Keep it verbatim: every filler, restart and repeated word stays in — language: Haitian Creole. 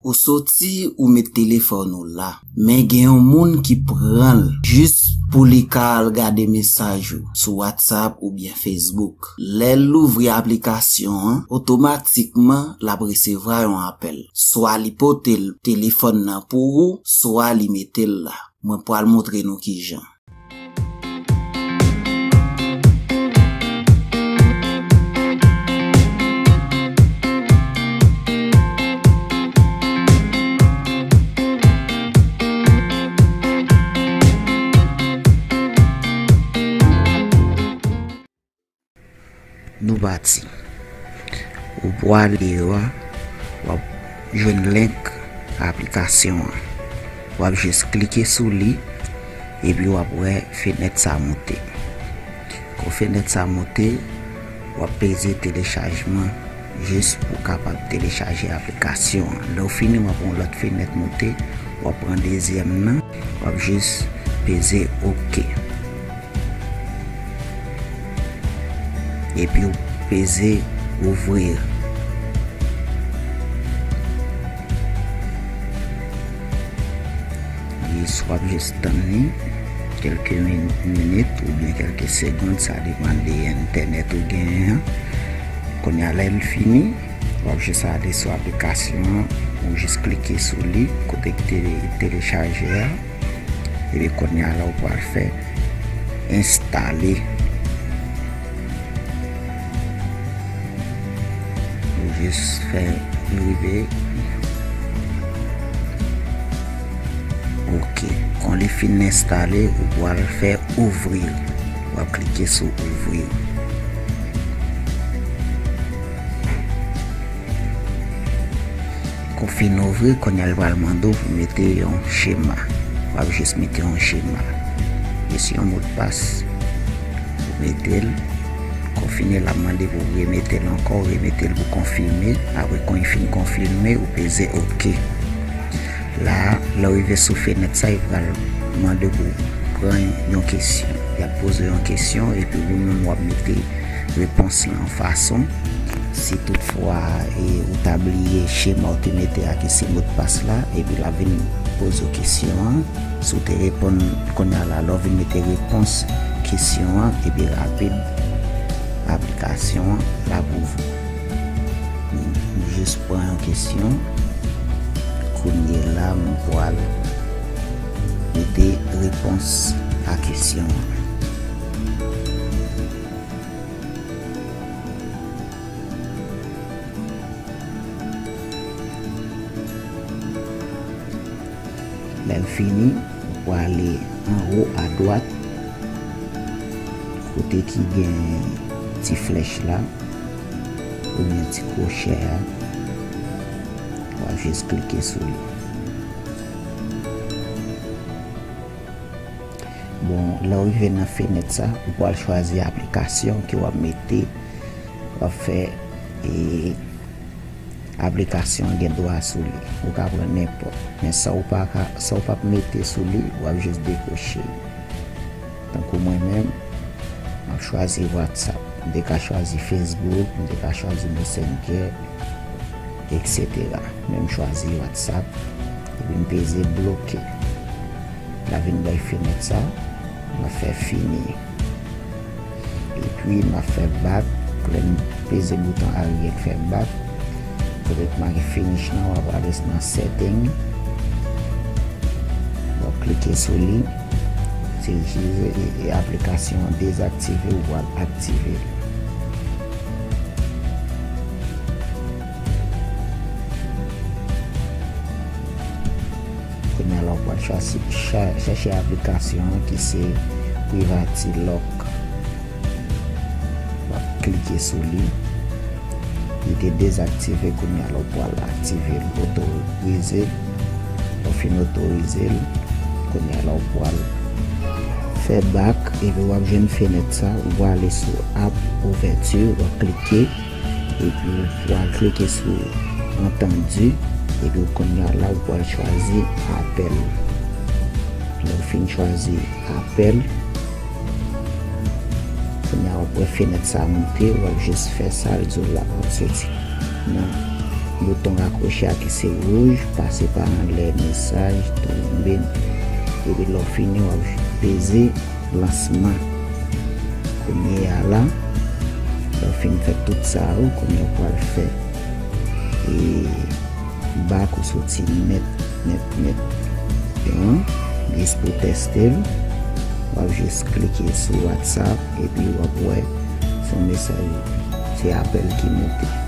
Ou soti, ou met telefòn ou la, men gen yon moun ki pran l jis pou li ka al gade mesaj ou sou WhatsApp oubyen Facebook. Lè l louvri aplikasyon an, otomatikman l ap resevwa yon apèl. Swa li pote l telefòn nan pou ou, swa li mete l la. Mwen pral montre nou kijan. Nou pati. Ou pwale deyò a, w ap jwenn link aplikasyon an. W ap jis klike sou li, epi w ap wè fenèt sa monte. Kon fenèt sa monte, w ap peze telechajman jis pou w kapab telechaje aplikasyon an. Lè w fini, w ap wè yon lòt fenèt monte, w ap pran dezyèm nan, w ap jis peze oke. Epi w peze ouvrir. Jis w ap jis tann li kèlke min-, minit oubyen kèlke segond, sa depann de entènèt ou genyen an. Kounye a, lè l fini, w ap jis ale sou aplikasyon an, ou jis klike sou li, kote ki te telechaje a. Epi kounye a la, ou pral fè enstale. Ou jis fè rive. Oke. Kon li fin enstale, ou pral fè ouvrir. W ap klike sou ouvrir. Kon fin ouvri, kounye a l pral mande w pou mete yon chema. W ap jis mete yon chema. Jis yon modpas. Ou mete l. Kon fini, l ap mande pou w remete l ankò, w remete l pou konfime. Apre, kon li fin konfime, ou peze oke. La, lè w rive sou fenèt sa, li pral mande w pou w pran yon kesyon. Y ap poze w yon kesyon, epi ou menm w ap mete repons lan fason. Si toutfwa, e, ou ta bliye chema w te mete a ki se modpas la, epi l ap vin poze w kesyon an. Si w te reponn kounye a la, lè w vin mete repons kesyon an, epi rapid, aplikasyon an l ap ouvri. M jis pran yon kesyon. Kounye la, m pral mete repons a kesyon an. Lè l fini, ou prale anwo adwat, kote ki gen ti flèch la, oubyen ti kwochè a, w ap jis klike sou li. Bon, lè w rive nan fenèt sa, ou pral chwazi aplikasyon ke w ap mete, w ap fè, e, aplikasyon an gen dwa sou li. Ou ka pran nenpòt. Men sa w pa ka, sa w p ap mete sou li, w ap jis dekwoche. Tankou mwen menm, m ap chwazi WhatsApp. M te ka chwazi Facebook, m te ka chwazi Messenger, etsetera. Men m chwazi WhatsApp, epi m peze bloke. L ap vin bay fenèt sa, m ap fè fini. Epi m ap fè back, lè m peze bouton aryè k fè back, kote k make finish lan, w ap ale nan setting, w ap klike sou li, se jis, e, e, aplikasyon an dezaktive, ou pral aktive l. Kounye a la, w pral chwazi, cha-, chèche aplikasyon an ki se Privacy Lock. W ap klike sou li. Li te dezaktive, kounye a la, w pral aktive l, otorize l. Lè w fin otorize l, kounye a la, w pral fè back, epi w ap jwenn fenèt sa, ou prale sou App Ouverture, w ap klike. Epi w pral klike sou Entendu, epi kounye a la, ou pral chwazi apèl. Lè w fin chwazi apèl, kounye a w ap wè fenèt sa monte, w ap jis fè sa l di w la, w ap soti nan Bouton rakwoche a ki se wouj, pase pa anlè mesaj, tonbe. Epi lè w fini, w ap peze lansman. Kounye a la, lè w fin fè tout sa yo, kounye a w pral fè e bak ou soti nèt, nèt, nèt. Yon, jis pou teste l, w ap jis klike sou WhatsApp, epi w ap wè se yon mesaj, se apèl ki moute.